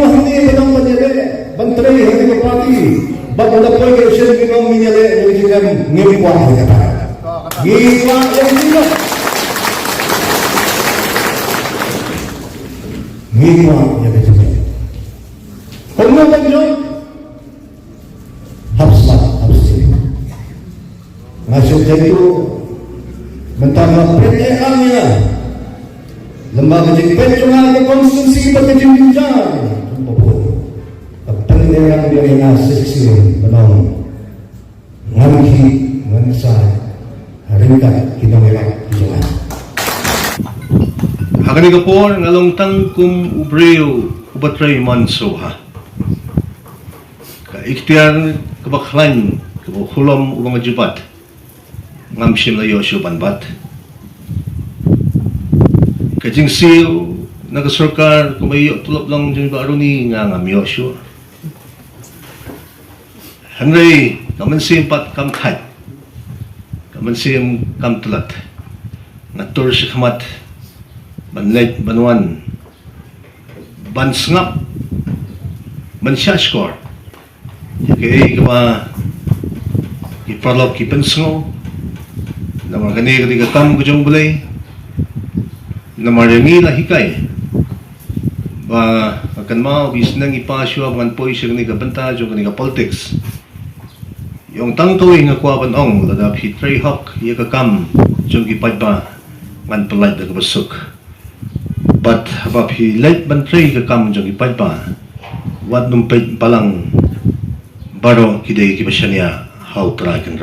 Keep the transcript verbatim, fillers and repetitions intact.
Hangne ka dang ban ïaleh ban trei ha kane ka party. Bad lada poi ka election ngin ong ngin ïaleh ïa ka jingem, ngim kwah ïa kata. Ngi kwah ïa ka jingem. Ngi kwah ïa ka jingem. Kumno ban jop? Hap smat, hap smat. Nga shu tharai mynta nga peit ïa nga, lem bad ka jingpeit jong nga ka constituency bad ka jingjynjar jong ka bun. Ka peit ïa nga, ïa nga shisien ban ong ngan khih, ngan ksai ha ryngkat ki nongïalam ki jong nga. Ha kane ka por nga long tang kum u briew uba trei mynshuwa. Ka iktiar kaba khlaiñ, kaba khulom uba nga ju bat, ngam shym la ïoh shuh ban bat. Ka jingsiew na ka sorkar kaba ïoh tulop lang jong i Bah Aruni, nga ngam ïoh shuh. Hynrei ka mynsiem pat kam thait, ka mynsiem kam tlot. Nga tur shakhmat ban leit ban wan, ban sngap, ban shahshkor ïa kaei kaba ki paralok ki pynsngew. Namar kane ka dei ka kam ka jong U Blei. Namar ïa ngi la hikai ba nga kynmaw ba i sneng i pa shuwa ba ngan poi sha kane ka bynta jong kane ka politics. Ïa ong tang kawei nga kwah ban ong, lada phi trei hok ïa ka kam jong ki paidbah, ngan pyllait da kaba suk. Bad haba phi leit ban trei ka kam jong ki paidbah, wat nym peit balang, baroh ki dei kiba shaniah ha U Trai Kynrad.